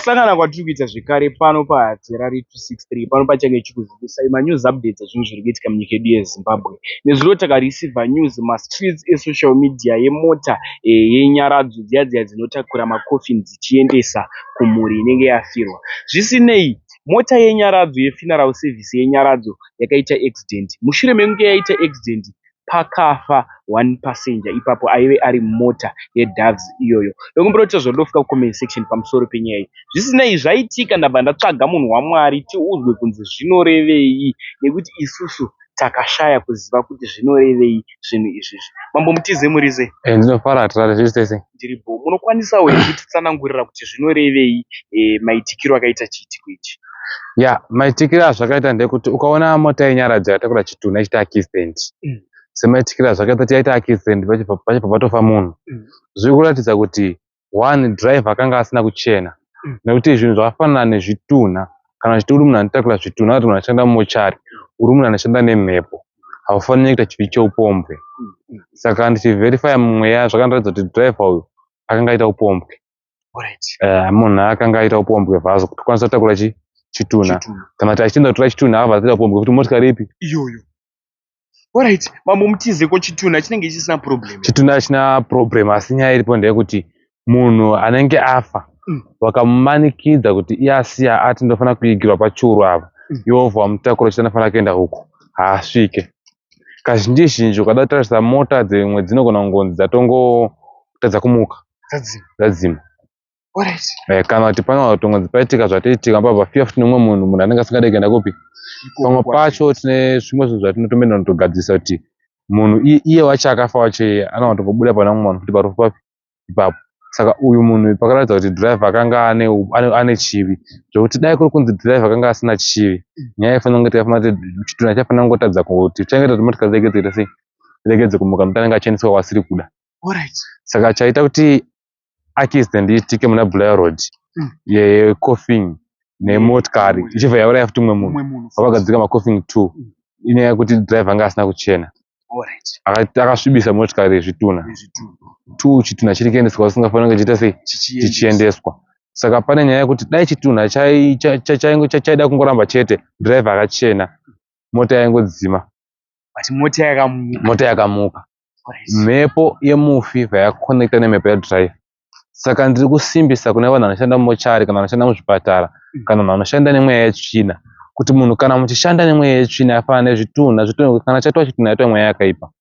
Kusangana kwatiri kuita zvekare pano paHatirari 263 pano pachange chikuzivisai manews updates ezvinhu zviri kuitika munyika yedu yeZimbabwe. Nezuro takareceiva news mumastreets esocial media yemota yenyaradzo dziya dziya dzinotakura macoffin dzichiendesa kumhuri inenge yafirwa. Zvisinei, mota yenyaradzo yefuneral service yenyaradzo yakaita accident. Mushure mekunge yaita accident pakafa one passenger ipapo aive ari mumota yeDoves iyoyo. Ndokumbira kuti zvandofika kucomment section pamusoro penyaya iyi. Zvisinei zvaitika ndabva ndatsvaga munhu waMwari tiudzwe kunzi zvinorevei nekuti isusu takashaya kuziva kuti zvinorevei zvinhu izvizvi. Mambo Mutize muri sei? Ndinofara Hatirari zviri sei sei? Ndiripo. Munokwanisawo here kutitsanangurira kuti zvinorevei maitikiro akaita chiitiko ichi? Ya, maitikiro azvakaita ndekuti ukaona mota yenyaradzo yatakura chitunha ichiita accident. Semaitikiro azvakaita kuti yaita accident pachibva patofa munhu. Zviri kuratidza kuti one driver akanga asina kuchena. Nekuti zvinhu zvakafanana nezvitunha kana uchiti uri munhu anotakura zvitunha kana kuti munhu anoshanda mumochari uri munhu anoshanda nemhepo haufaniri kuita chivi cheupombwe. Saka ndichiverifya mumweya zvakandiratidza kuti driver uyu akanga aita upombwe. Munhu akanga aita upombwe vhazo kuti kwanisa kutakura chitunha kana kuti achienda kutora chitunha akabva aita upombwe kuti motikari ipi iyoyo. Alright, Mambo Mutize, ko chitunha chinenge chisina problem? Chitunha china problem, asi nyaya iripo ndeyekuti munhu anenge afa vakamumanikidza kuti iye asiya ati ndofanira kuigirwa pachuru apa, iwe wobva wamutakura uchiti anofanira kuenda uku, haasvike. Kazhinji zhinji ukada kutarisa mota dzimwe dzinogona kungonzi dzatongotadza kumuka dzadzima. Kana kuti panogona kutongonzi paitika zvatoitika pabva pafiwa futi nemumwe munhu, munhu anenge asingade kuenda kupi. Pamwe pacho tine zvimwe zvinhu zvatinotomboenda kunotogadzirisa kuti munhu iye wacho akafa wacho iye anogona kutongobuda pana mumwe munhu futi parufu papi ipapo. Saka uyu munhu pakaratidza kuti driver akanga ane chivi, zvekuti dai kuri kunzi driver akanga asina chivi, nyaya yaifanira kunge taifanira kuti chitunha chaifanira kungotadza kuti change kuti motikari regedze kuita sei, regedze kumuka nokuti anenge achiendeswa kwaasiri kuda. Saka chaita kuti accident iitike muna Bulawayo Road yecoffin nemotikari ichibva yauraya futi mumwe munhu, vakagadzika macoffin 2, inyaya yekuti driver anga asina kuchena, akasvibisa motikari yezvitunha. 2 chitunha chiri kuendeswa usingafaniri kunge chiita sei chichiendeswa. Saka pane nyaya yekuti dai chitunha chaida kungoramba chete driver akachena, mota yaingodzima. But mota yakamuka. Mota yakamuka. Mhepo yemufi yakonekta nemhepo yadriver. Saka ndiri kusimbisa kune vanhu vanoshanda mumochari kana vanoshanda muzvipatara kana vanhu vanoshanda nemweya yetsvina kuti munhu kana muchishanda nemweya yetsvina yafanana nezvitunha, zvitunha kana chaitwa chitunha yaitwa mweya yakaipa.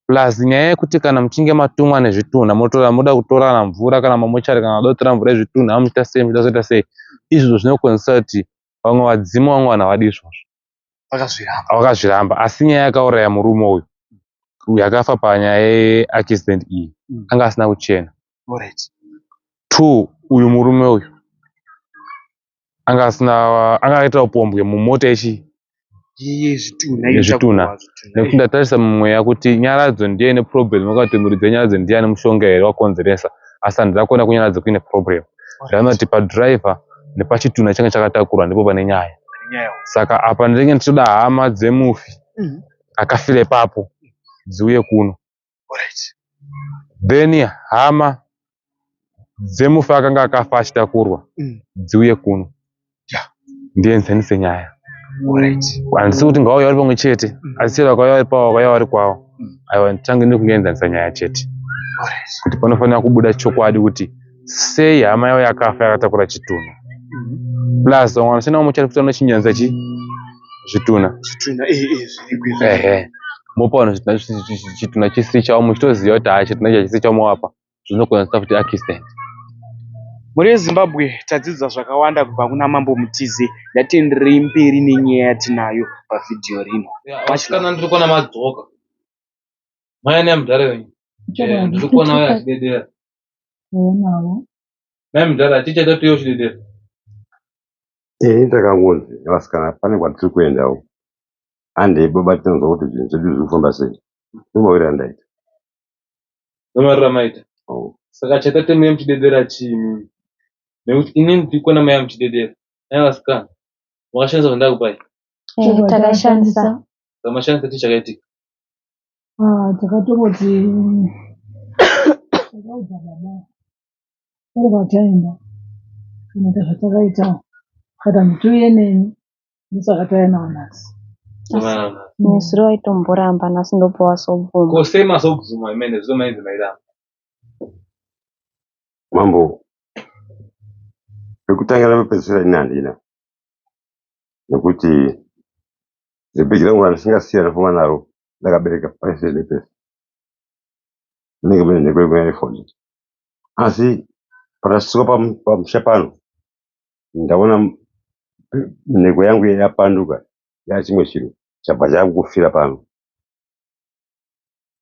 Plus nyaya yekuti kana muchinge matumwa nezvitunha motora moda kutora kana mvura kana mamochari kana moda kutora mvura yezvitunha muchiita sei muchida kuita sei, izvozvo zvinokonzeresa kuti vamwe vadzimu vamwe vanhu havadi izvozvo. Vakazviramba. Asi nyaya yakauraya murume uyu uyu akafa panyaya yeaccident iyi anga asina kuchena. 2 uyu murume uyu anga asina anga akaita upombwe mumota yechi yezvitunha, nekuti ndatarisa mumweya kuti nyaradzo ndiye ine problem, wakati muridzi wenyaradzo ndiye ane mushonga here wakonzeresa, asi handina kuona kunyaradzo kuine problem. Ndaona kuti padriver nepachitunha change chakatakurwa ndipo pane nyaya. Saka apa ndinenge ndichitoda hama dzemufi akafira ipapo dziuye kuno, then hama dzemufi akanga akafa achitakurwa dziuye kuno, ndienzanise nyaya. Handisi kuti ngavauye vari pamwe chete, asi chero vakauya vari pavo vakauya vari kwavo, aiwa, ndichange ndiri kungoenzanisa nyaya chete kuti panofanira kubuda chokwadi kuti sei hama yavo yakafa yakatakura chitunha. Plus vamwe vanoshanda mumochari futi vanochinjanisa chi zvitunha. Ehe, mopa vanhu chitunha chisiri chavo muchitoziva kuti haa, chitunha ichi hachisi chavo, mavapa, zvinokonzeresa futi accident. Mhuri yeZimbabwe, tadzidza zvakawanda kubva kuna Mambo Mutize. Ngatiendererei mberi nenyaya yatinayo pavhidhiyo rino. Vasikana, ndiri kuona madzoka mai nemudhara wenyu. Ndiri kuona uyo achidedera. Mai mudhara, achichaita kuti iwe uchidedera. Ini takangonzi nevasikana pane kwatiri kuendawo, handei baba, tinonzwa kuti zvinhu zvedu zviri kufamba sei. Ndomawirira ndaita. Ndomarira maita. Oh. Saka chaita temuye muchidedera chii imimi? Nekuti inini ndiri kuona mai muchidedera. Mai vasikana, makashandisa zvandakupai? Takashandisa. Saka mashandisa, chii chakaitika? Ah, takatongoti takaudza baba pari kwataenda. Tinoita zvatakaita kana tiuye neni ndosaka tauya nawo nhasi. Nezuro waitomboramba nhasi ndopa wazobvuma. Ko sei mazobvuma imi nezuro mainzi mairamba? Mambo, pekutangira nepekupedzisira ini handina nekuti zibhegi rangu randisingasiye randinofamba naro ndakabereka pese nepese munenge mune nhekwe yeFoni. Asi pandasvika pamusha pano ndaona nhekwe yangu yapanduka yachimwe chiro chabva chakufira pano.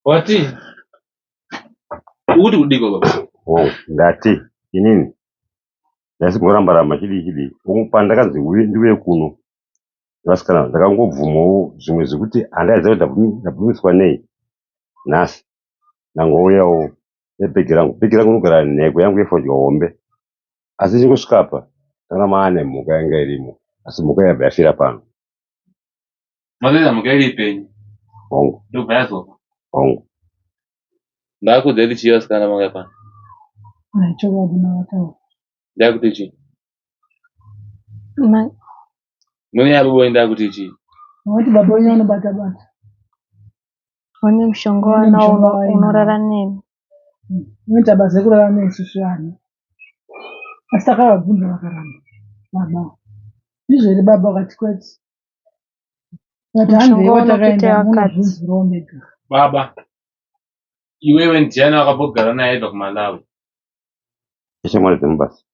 Wati ukuti kudiko baba? Oh, ndati inini ndaisigoramba ramba chidii chidii pandakanzi ndiuye kuno vasikana ndakangobvumawo zvimwe zvekuti handaiziva kuti ndabvumiswa nei nhasi ndangouyawo nebhegi rangu bhegi rangu rinogara nhekwe yangu yefodya hombe asi ndichingosvika apa ndakaona maane mhuka yanga irimo asi mhuka yabva yafira pano. Makaita mhuka iri ipenyu. Hongu. Ndobva yazofa. Hongu. Ndakuudza kuti chii vasikana manga pano? Chokwadi mavataura. Ndakuti chii? Mune yababa wenyu ndakuti chii? Vati baba wenyu vanobata bata. Vane mushonga Vane wanawo mushonga wainawo. unorara nemi. Unoita basa rekurara nesusu vana. Asi takavabvunza vakaramba. Baba. Ndizvo here baba vakati kwete. Vakati Mushonga handei unokuita kwatakaenda vakadzi. munozvinzwirawo mega. Baba, iwewe ndiani wakambogara naye aibva kuMalawi? Ishamwari dzemubasa.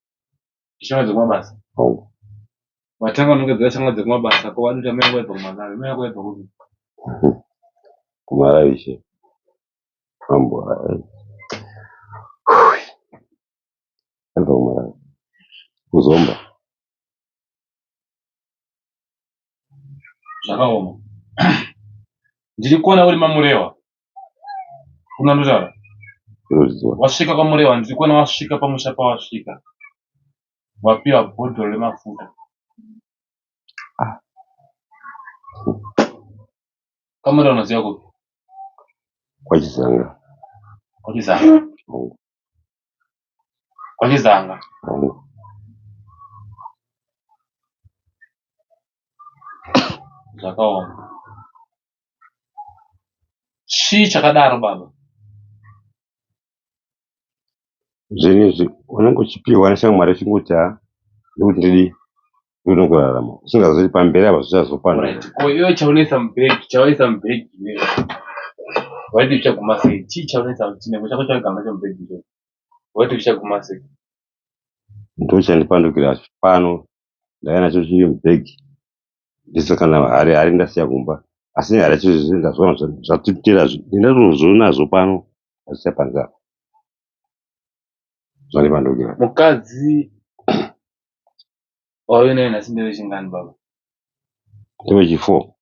Ishamwari dzekumabasa. Hongu. Watanga unongedzera shamwari dzekumabasa ko wadi kuti amai vako vaibva kuMalawi. Mai vako vaibva kupi? Kumalawi ishe. Mambo. Aibva kuMalawi. Kuzomba. Zvakaoma. Ndiri kuona uri maMurewa. Unondotaura? Ndinozviziva. Wasvika kwaMurewa, ndiri kuona wasvika pamusha pawasvika. Wapiwa bhodhoro remafuta. Ah. KwaMurewa unoziva kupi? Kwachizanga. Kwachizanga. Hongu. Kwachizanga. Hongu. Zvakaoma. Chii chakadaro baba? Zvinhu izvi unenge uchipiwa neshamwari uchingoti ha ndikuti ndidi ndikuti kurarama usingazivi kuti pamberi apa zvichazopanduka. Alright. Ko iwe chaunoisa mubhegi, chaunoisa mubhegi iwewe. Waiti zvichaguma sei? Chii chaunoisa chinhengo chako chawagara nacho mubhegi ichocho? Waiti zvichaguma sei? Ndochandipandukira pano ndaiva nacho chiri mubhegi ndisina kana hari hari ndasiya kumba asi hari yacho izvi ndazviona zvatitira ndinatozvionazvo pano ndasiya panze apa zvandipandukira. Mukadzi wauye naye nhasi ndewechingani baba? Ndewechi4.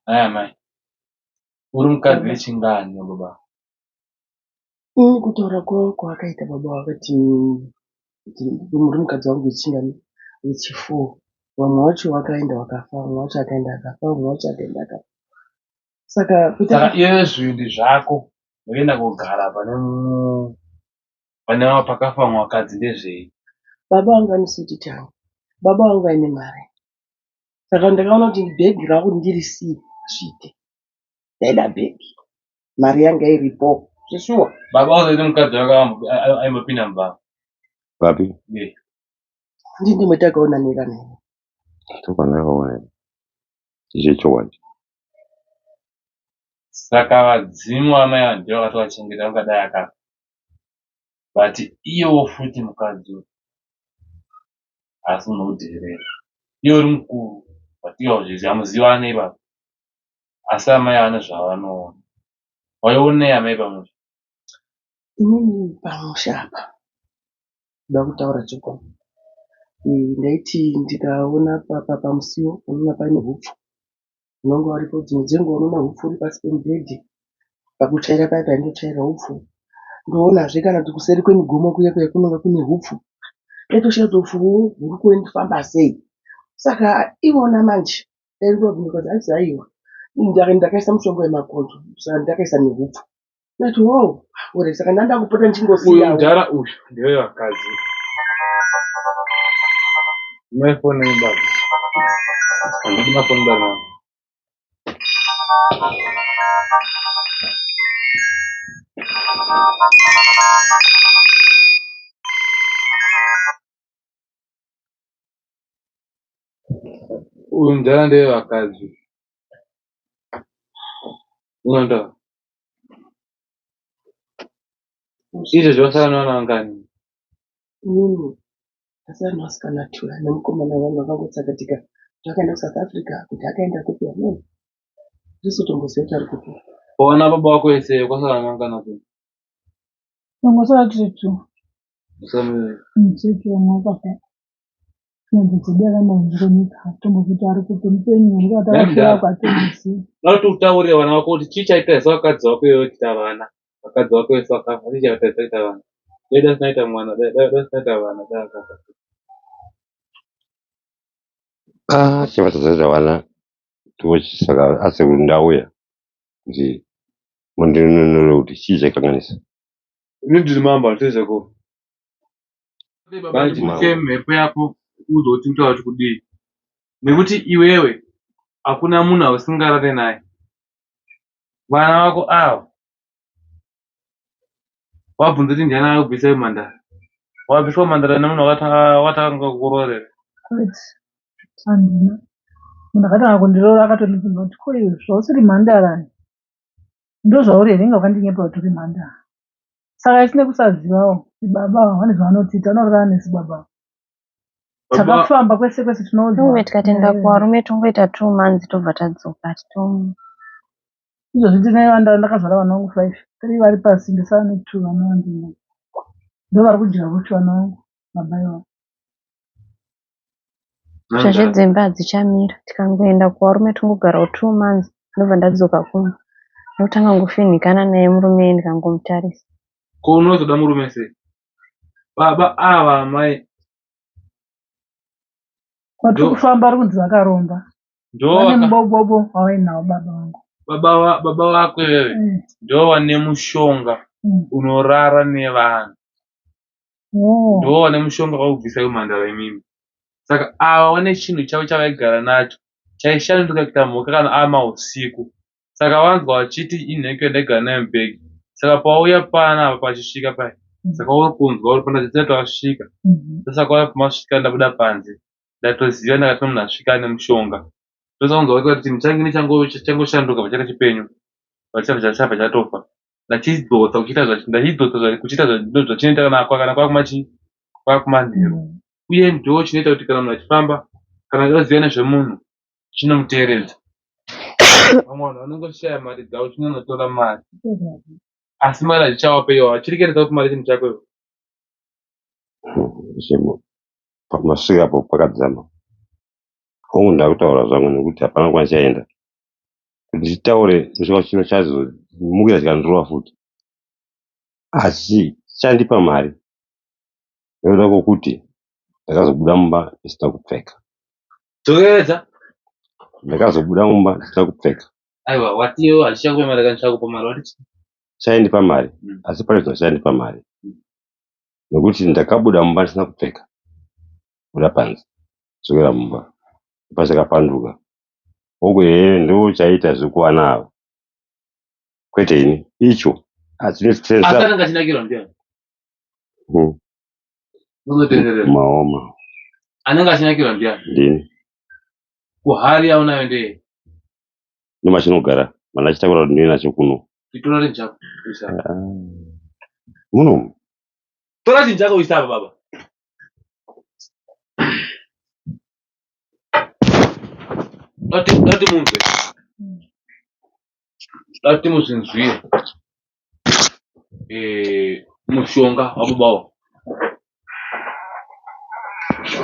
Aya amai. Uri mukadzi wechingani baba? Ini kutaura kwavo kwavakaita baba vakati muri mukadzi wangu wechingani wechi4. Vamwe vacho vakaenda vakafa, vamwe vacho akaenda akafa, vamwe vacho akaenda akafa. Saka Saka iwewe zvivindi zvako zvekuenda kogara pane pane pakafa vamwe vakadzi ndezvei? Baba vangu vane tangi. Baba vangu vaine mari. Saka ndakaona kuti bhegi rangu ndirisiye hazviite. Ndaida bhegi. Mari yanga iripo. Zveshuwa. Baba vazoita mukadzi wako aimbopinda mubhawa. Papi? Yeah. Ndini takaonanira naye. Ndopandakaona icho chokwadi. Saka vadzimu vamai ava ndivo vakatovachengeta vangadai akafa. But iyewo futi mukadzi uyu haasi munhu wekudheerera. Iye uri mukuru but iye hauzvizivi hamuzivani ipapa. Asi amai vane zvavanoona. Waionei amai pamusha? Inini pamusha apa kuda kutaura chokwadi. Ndaiti ndikaona pamusiwo unoona pane hupfu unonga uripo dzimwe dzenguva unoona hupfu uri pasi pemubhedhi. Pakutsvaira paya paindotsvaira hupfu. Ndoonazve kana kuti kuseri kwemigomo kuya kuya kunonga kune hupfu. Ndaitoshaya kuti hupfu huri kufamba sei. Saka ivona manje ndaindovabvunza aiwa ndakaisa mushonga wemakonzo saka ndakaisa nehupfu. Ndati hoo saka ndanga ndakupota Uyu ndichingosiyawo. mudhara uyu ndewevakadzi. Mai foni yenyu baba. Handidi mafoni baba. Uyu mudhara ndeye vakadzi. Unoda. Izvezvi wasara nevana vangani? Inini ndasara nevasikana two nemukomana wangu akangotsakatika kuti akaenda kuSouth Africa kuti akaenda kupi hameno. Handisi kutomboziva kuti ari kupi. Pawana baba vako vese kwasara vangani vacho? Tongosara tiri two. Musamire. Tiri two vamwe vakafa. Nhumbu dzedu akaenda kunyika hatitombozivi ari kupi mupenyu here kana kuti akafira uko hatitombozivi. Vanoda kuti utaurire vana vako kuti chii chaitaisa vakadzi vako iwewe kuita vana. Vakadzi vako vese vakafa chii chaivatarisa kuita vana. Dai dasina kuita mwana dai dasina kuita vana dai akafa. Ah, chavatadza kuita vana saka asekuru ndauya kuti mundinunure kuti chii chakanganisa. Ini ndiri mambo handisi zvako. Baba ndipike mhepo yako uze kuti kutaura kuti kudii. Nekuti iwewe hakuna munhu ausingarare naye. Vana vako ava wabvunza kuti ndiani akubvisa umhandara. Wabviswa umhandara nemunhu wakatanga kukuroora here? Kwete, handina. Munhu akatanga kundiroora akatondibvunza kuti ko iwe zvausiri mhandara ndozvauri here inga wakandinyepa kuti uri mhandara. Saka isu nekusazivawo kuti baba ava vane zvavanotiita vanorara nesu baba ava. Takafamba kwese kwese tinoudzwa. Tonge tikatenda kuvarume tongoita 2 months tobva tadzoka hatito Izvozvi ndine vana ndakazvara vana vangu 5 3 vari pasi ndosara ne2 vana vandinavo. Ndovari kudya futi vana vangu baba ivavo. Zvazvedzimba hadzichamira tikangoenda kuvarume tongogarawo 2 months ndobva ndadzoka kumba ndotanga kungofinhikana naye murume ndikangomutarisa. Ko unozoda murume sei? Baba ava amai Kwatiri kufamba vari kunzi vakaromba. ndo Vane mubobobo wavainawo baba vangu. Baba vako iwewe ndo vane mushonga unorara nevanhu. Ndo vane mushonga wakubvisa umhandara imimi. Saka ava vane chinhu chavo chavaigara nacho chaishanduka kuita mhuka kana ama usiku. Saka vanzwa vachiti inheko yandaigara nayo mubhegi. Saka pauya panapa pachisvika paya saka uri kunzwa uri pana tisati wasvika. Ndosaka waya pamasvika ndabuda panze ndatoziva ndakati munhu asvika ane mushonga. Ndosaka unzwa kuti chinhu changu changoshanduka pachanga chipenyu chabva chatofa. Ndachidzosa kuchiita kuchiita zvachinoita kana kwakumachi kwakumanheru. Uye ndo chinoita kuti kana munhu achifamba kana achiziva nezvemunhu chinomuteeredza. Vamwe vanhu vanongoshaya mari dzavo chinonotora mari. Asi mari hachichavape ivo achirikeresa kuti mari chinhu chako iwe. Pamasvika apo pakadzama. Hongu ndakutaura zvangu nekuti hapana kwandichaenda. Kuti nditaure ndosvika chino chazomukira chikandirova futi. Asi chandipa mari nekuda kwokuti ndakazobuda mumba ndisina kupfeka. Dzokeredza. Ndakazobuda mumba ndisina kupfeka. Aiwa wati iwe hachichakupa mari kana chichakupa mari wati chii? Chaindipa mari asi pane zvinhu chaindipa mari. Nekuti ndakabuda mumba ndisina kupfeka. Buda panze dzokera mumba. Pachakapanduka. Hongu ehe ndo chaita zvekuvana ava. Kwete ini. Icho. Asi anenge achinakirwa ndiani? Unotenderera. Maoma. Anenge achinakirwa ndiani? Ndini. Kuhari yaunayo ndeye. Nemachinogara. Mana achitakura kuti ndiye nacho kuno. Tora chinhu chako. Uisa. Muno. Tora chinhu chako uisa apa baba. Dati munzwe. Dati muzvinzwire. Mushonga wababawo.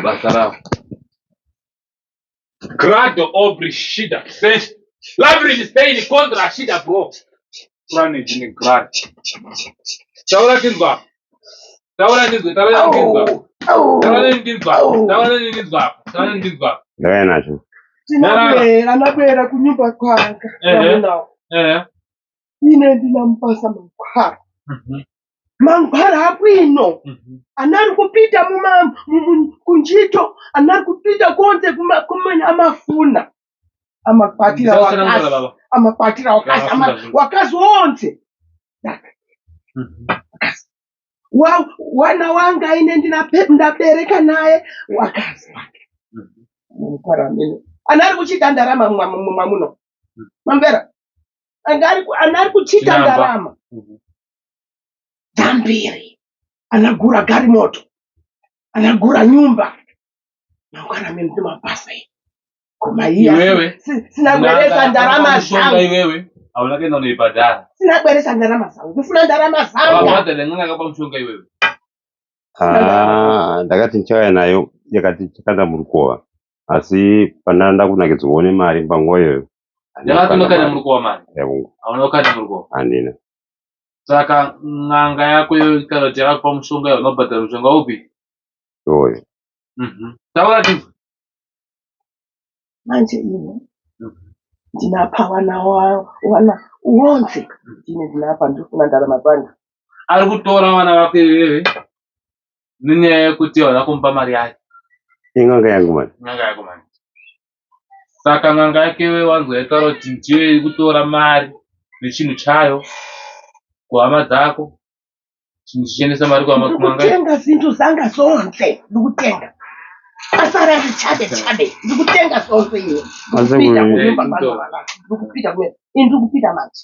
Basa rawo. Grado obrishida. Sense. Labrich stein contra shida bro. Planet ne grad. Taura tinzwa. Taura ndinzwe, taura ndinzwa. Taura ndinzwa. Taura ndinzwa. Taura ndinzwa. Ndakauya nacho. Tinabwera anabwera kunyumba kwanga Ehe. namunawo. Eh. Ine ndinamupasa mankhwala. Mankhwala abwino anali kupita kunjito, anali kupita konse kumene amafuna, amakwatira Ndisatsanangura wakazi, baba. amakwatira wakazi, Ndakafunda. wakazi onse. Wana wanga ine ndabereka naye wakazi wake. Mankhwala amene anali kuchita ndarama mwamuno, mamvera, anali kuchita Chinamba. ndarama zambiri, anagura galimoto, anagura nyumba. Mankhwala amene ndimapasa ine, koma iye Iwewe? sinabweresa ndarama Mushonga zangu. iwewe hauna kuenda unoibhadhara. Sinabweresa ndarama zangu, ndifuna ndarama zanga. Wabhadhara n'anga yakapa mushonga iwewe. Ah, ndakati ndichauya nayo, yakati chakanda murukova, asi pandanga kunakidzwawo nemari panguva iyoyo handina Yakati kukanda unokanda mari. murukova mari. Yavungu. Hauna kukanda murukova. Handina. Saka n'anga yako iyoyo kana kuti yakakupa mushonga iwe unobhadhara mushonga upi? Iwoyo. Taura tinzwe. Manje ine ndinapa wana wonse, ndine ndinapa, ndifuna ndarama zanga. Ari kutora vana vako iwewe nenyaya yekuti hauna kumupa mari yake. In'anga yangu mani. N'anga yako mani. Saka n'anga yake iwewe wanzwa yaitaura kuti ndiyo iri kutora mari nechinhu chayo kuhama dzako, chinhu chichiendesa mari kuhama kun'anga. Ndikutenga zinthu zanga zonse, ndikutenga asara ari chabe chabe, ndikutenga zonse ine. Asi Ndikupita kunyumba Eh, kwangu, ndikupita kumene ine ndikupita manje.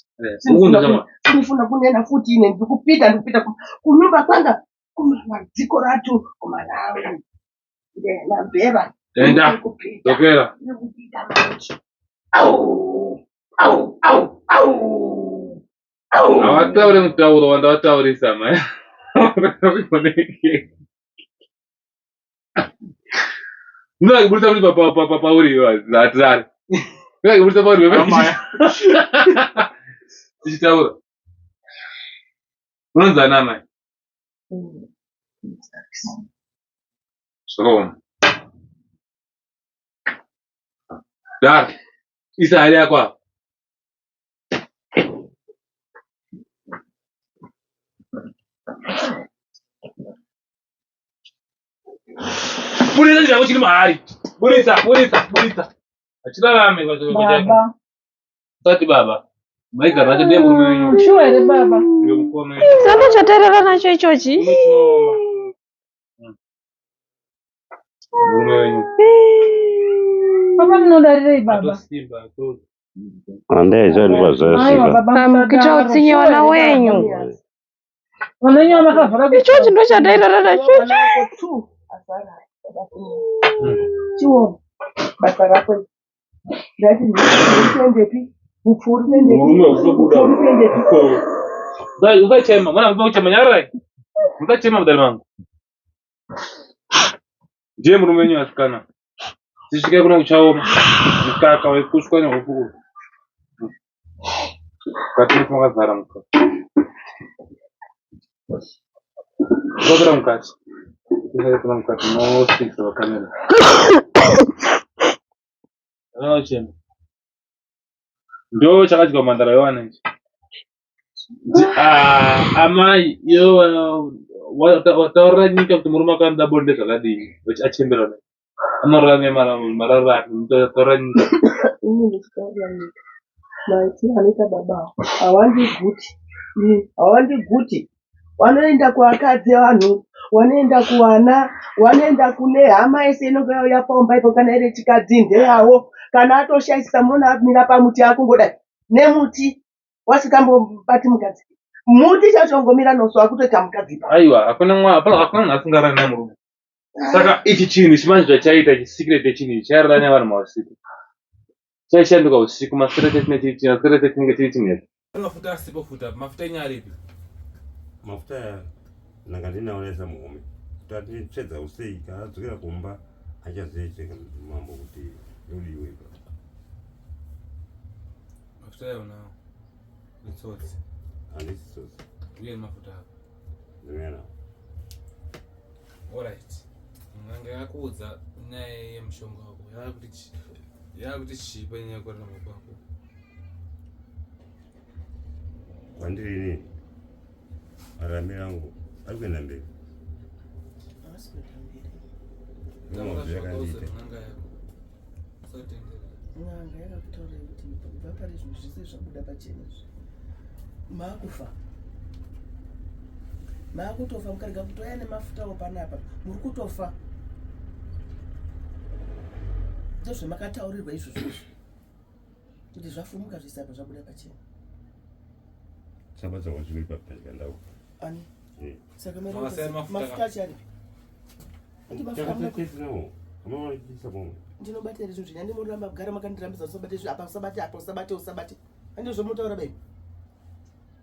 Ukunzwa chama. Sinifuna kunena futi, ine ndikupita, ndikupita kunyumba kwanga kuma dziko rathu kuMalawi namvera. Enda. Ndikupita. Dzokera. Ndikupita manje. Au au au au au. Havataure mutauro wandavataurisa mai. Ndinoda kuburitsa kuti pauri iwe hatirari. Ndinoda kuburitsa pauri iwe. Tichitaura. Unonzi ana mai? Zvakaoma. Dara. Isa hari yako apa. Buritsa chako chiri mahari. Buritsa, buritsa, buritsa. Hachirarame Baba. Usati baba. Maigara nacho ndiye murume wenyu. Shuwa here baba? Ndiye mukoma wenyu. Sanda chatarara nacho ichochi. Murume chinooma. Murume wenyu. Baba munodarirei baba? Atosimba, ato. Handaiziva Aiwa ndipazvasvika. baba Mukuita musadaro. utsinye Shuwa vana here baba? wenyu. Vana wenyu vamakavhara Ichochi ndochatairara nacho. Wanako tu asara. Chiona basa rako, ndati ndikuendepi upfuri kuendepi? Murume uzobuda. Upfuri kuendepi? Usachema, mwana murume uchema nyararai. Musachema mudare mangu. Ndiye murume wenyu asikana. Tisvike kuno kuchaoma. Mukaka wekushwa nehuku uyu. Mukati mefu makazara mukaka. Ukapera mukati. Ukapera mukati unofikisa pakamera. Unochema. Ndo chakadyiwa mhandara yowana ichi. Ah, amai iyo wataurira nyika kuti murume akanoda bonde zvakadini achembera anorara nemarara ake taurira nyika. Ini ndichitaurira nyika maitiro anoita baba ava havandiguti, havandiguti. Vanoenda kuvakadzi vanhu, vanoenda kuvana, vanoenda kune hama yese inonge yauya paumba ipo. Kana iri chikadzi ndeyavo, kana atoshaisisa munoona amira pamuti akungodai nemuti, wasikambobati mukadzi, muti chachongomira noso akutoita mukadzi ipapo. Aiwa, hakuna hapana hakuna munhu asingarari nemurume. Saka ichi chinhu chimanje zvachaita chisikireti chinhu ichi chairara nevanhu mausiku, chaishanduka usiku masirete masirete chinenge chiri chinetsa. Mafuta asipo futa, mafuta enyu aripi? Mafuta aya ndanga ndinaonesa muhome kuti atitsvedza usei kana adzokera kumba achazive mambo kuti ndodiwe ipa. Mafuta ayo unawo netsotsi? Handisi tsotsi. Uye nemafuta ako. Ndinouya nawo. Alright, n'anga yakuudza nyaya yemushonga wako yakuti yakuti chii panyaya yekurarama kwako? Kwandiri inini? Mararamiro angu ari kuenda mberi. Haasi kuenda mberi. Ndomazvo yakandiita. N'anga yako. Usatendera. N'anga yakakutaurira kuti kubva pari zvinhu zvese zvabuda pachena izvi. Maakufa. Maakutofa mukarega kutouya nemafutawo panapa muri kutofa. Ndozvamakataurirwa izvozvo izvi. Kuti zvafumuka zvese apa zvabuda pachena. Chamba chako chiri papadya ndau. Ani? Eh. Saka Makasiyana mafuta mafuta acho aripi? Andi mafuta amuna Chakatese nawo. Amama chisa pomwe. ndinobata here zvinhu zvenyu andimoramba kugara makandirambidza usabate zvinhu apa usabate apa usabate usabate andi zvomunotaura bai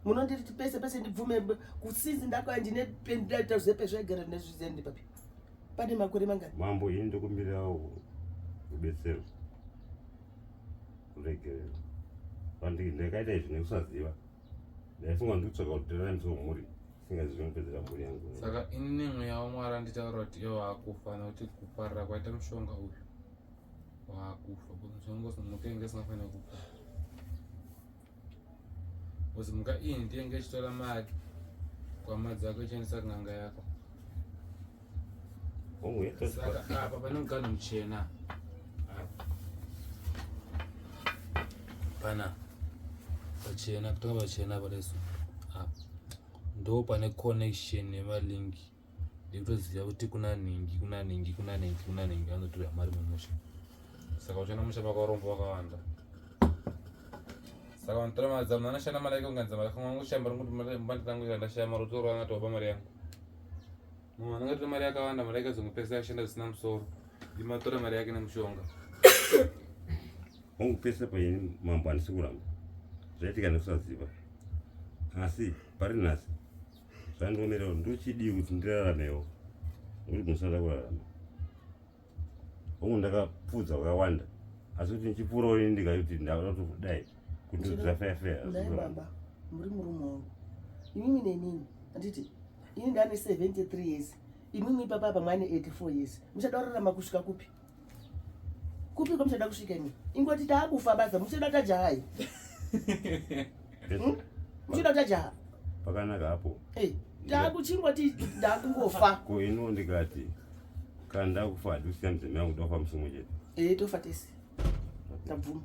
munonditi pese pese ndibvume kusinzi ndakauya ndine pendaita zepe zvaigara ndinezviziya ndipapi pane makore mangani Mambo ini ndokumbirawo rubetsero. Kuregerera. Pandi ndakaita izvi nekusaziva. Ndaifunga ndikutsvaka kuti ndiraramise mhuri. Singazivi kupedzera mhuri yangu. Saka ini mweya waMwari anditaura kuti iye waakufa nekuti kuparira kwaita mushonga uyu waakufa. Because mushonga usimuka inge isingafanira kufa. Because mhuka iyi ndiye inge ichitora mari kuhama dzako ichiendesa kun'anga yako. Hongu yatosvika. Saka apa pane muganhu muchena. Apa. Pana pachena kutanga pachena apa leso. Apa. Ndo pane connection yemalink. Ndikutoziva kuti kuna nhingi, kuna nhingi, kuna nhingi, kuna nhingi vanotora mari mumusha. Saka uchiona musha makarombo wakawanda. Saka vanotora mari dzavo, anoshanda mari yake kunganza mari kangu kushamba ringuti mbandi rangu ndashaya mari utorwa angati waba mari yangu. Munhu anenge atora mari yakawanda, mari yake azongopedzisa kushanda zvisina musoro. Imatora mari yake nemushonga. Hongu pese paini mambo handisi kuramba. Zvaitika nekusaziva. Asi pari nhasi zvandiomerawo ndochidii kuti ndiraramewo nekuti musada kurarama. Hongu ndakapfuudza kwakawanda asi kuti ndichipfuurawo ini ndikati ndauda kudai kuti ndozafeya feya. Ndai baba muri murume wangu imimi nenini handiti ini ndane 73 years imimi ipapa apa mwane 84 years muchada kurarama kusvika kupi kupi kwamuchada kusvika imi ingoti taakufa basa muchada tajahai muchada tajaha Pakanaka hapo. Eh, taakuchingoti ndakungofa Ko ino ndikati kana ndakufa handikusiya mudzimai wangu ndofa musi mumwe chete. Eh, tofa tese ndabvuma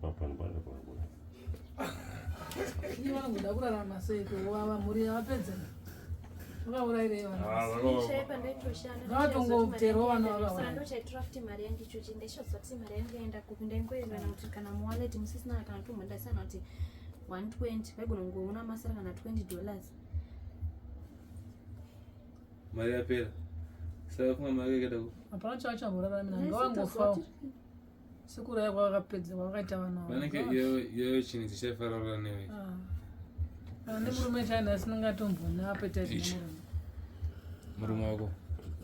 Pano pano pano. Iye vanogoda kurarama sei kuvava mhuri yavapedza vakaurairei vana Ngavatongoterwa vana vakauraya. ndochaitora futi mari yangu ichochi ndaichaziva kuti mari yangu yaenda kupi ndaingoerana kuti kana muwallet musisina kana tombondasana kuti 120 vaigona kungoona masara kana 20 dollars Mari yapera. Saka funga mari yakaenda kupi? hapana chavachamboraramira ngavangofawo sekuuraya kwavakapedza kwavakaita vana vavo. Vanenge iyoyo iyoyo chinhu chichaifarara newe. Ah. Kana nemurume chaina asingatomboni appetite Ichi. nemurume Murume wako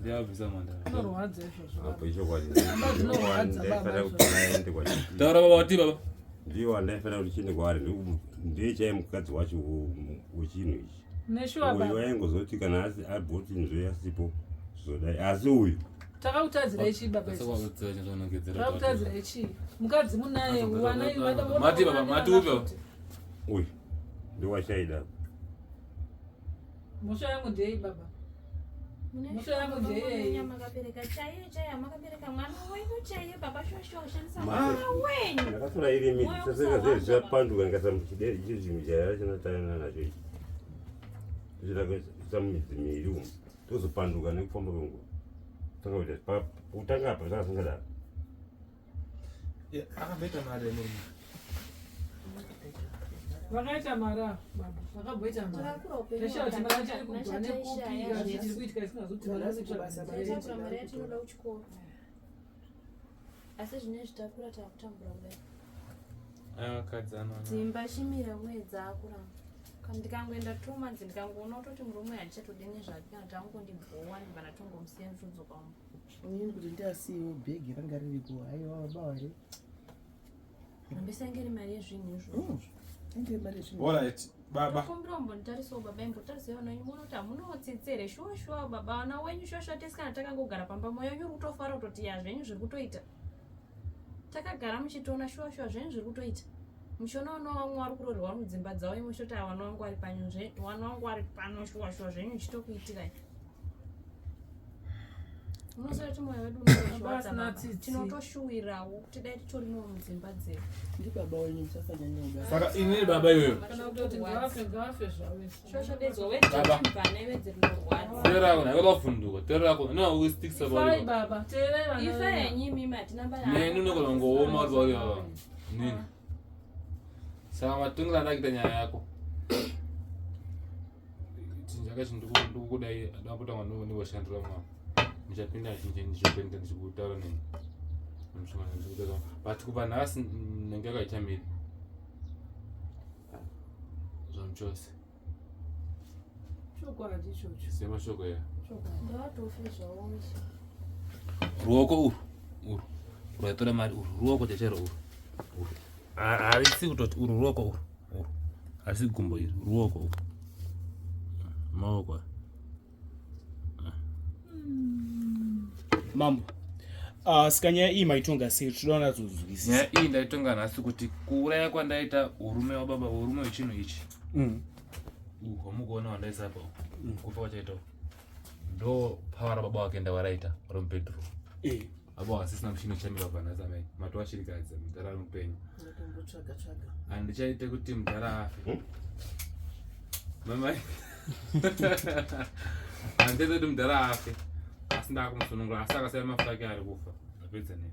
ndiye abvisa mhandara. zvinorwadza izvozvo Apo ichokwadi. Hamba dzinorwadza baba Ndaifanira kuti aende kwachi. Taura baba wati baba. Ndiyo wandaifanira kuti chiende kwaari ndiye chaiye mukadzi wacho wechinhu ichi. neshuwa Uyu baba waingozoti kana asi aboti nzve asipo zvodai asi uyu takakutadzirai chii baba Saka isusu wakutsa chinonongedzera. takakutadzirai chii mukadzi munaye vana Mati baba, mati upe. uyu ndiwachaida. mhosva yangu ndeyei baba Mhosva yangu ndeyei? makabereka chaiyo chaiyo makabereka mwana wenyu chaiyo baba shosho ushandisa Ma- mwana wenyu Ndakatora iri midzi Moyo saseka zve kusarwadza zvapanduka ndikasa muchideri ichi chinhu chaira chinotayana nacho ichi. Tichida midzi miiri umu tozopanduka nekufamba kwenguva. Tanga kuita kutanga apa zvakasingadaro. Akamboita mari murume. vakaita mari ava baba vakamboita mari Takakura upenyu ndashaya kuti mari yacho iri kubva nekupi hwakanacha kana chii chiri kuitika isingazoti mari Vanhu kubasa, iri mari takura mari yatinoda kuchikoro asi zvinezvi takura takutambura kudai Aya vakadzi anoona. dzimba chimira uye dzaakuramba Kana ndikangoenda 2 months ndikangoona kutoti murume handichatodi nezvake kana tangondibhowa ndibva ndatongomusiya ndotodzoka mumba inini kuti ndiasiyewo bhegi ranga ririko haiwa baba ware hambisa inge iri mari yezvinhu izvozvo inge mari yezvinhu Alright, baba. Kumbira umbonditarisawo baba imbotarisai vana venyu muone kuti hamunotsitsi here shuwa shuwa baba vana wenyu shuwa shuwa tese kana takangogara pamba moyo wenyu uri kutofara kutoti ya zvenyu zviri kutoita takagara muchitiona shuwa shuwa zvenyu zviri kutoita Muchiona vana vamwe vari kuroorwa vari mudzimba dzavo imi muchitoti ava vana vangu vari pano vana vangu vari pano shuwa shuwa zvenyu zvichitokuitirai. Unoziva kuti mwoyo wedu unotorwadza baba. Tinotoshuwirawo kuti dai titorimo mudzimba dzedu. Ndibaba wenyu musasanyanya kudaro. Saka inini baba iwewe. Kana kutoti ngavafe ngavafe zvavo isu. Shoshodedzwa wedze mvana wedze rinorwadza. Teerera kuna yakavhunduka. Teerera kuna no we stick Ifai somebody. baba, teererai vana. Ife venyu. henyu imimi hatina mbaya. Neni unogona kungooma uri pauri baba. Nini? Saka matongero andakuita nyaya yako. Chinhu chakachi ndikukudai ndakutanga ndingoshandira mwana. Ndichapinda ndichipinda ndichikutaura neni. But kubva nhasi ndinenge yakaita miri. Zvamuchose. Chokwadi ichocho. Semashoko ya. Chokwadi. Ngavatofe zvavo weshe. Ruoko urwu urwu rwaitora mari urwu ruoko chachero urwu urwu harisi kutoti urwu ruoko urwu urwu harisi gumbo iri ruoko urwu maoko aya. Mambo, saka nyaya iyi maitonga sei? Tinoda kunatsonzwisisa. Nyaya iyi ndaitonga nhasi kuti kuuraya kwandaita urume wababa urume wechinhu ichi uhwu hwamukuona hwandaisa apa uhu kufa kwachaita uhu ndo power rababa wake ndawaraita vari mubedroom baba wasisina mushini uchamira kubva nhasi amai matova shirikadzi mudhara ari mupenyu Ndatombotsvaga tsvaga. handichaite kuti mudhara afe mamai handichaite kuti mudhara afe asi ndakumusunungura asi akasaya mafuta ake ari kufa apedza neni.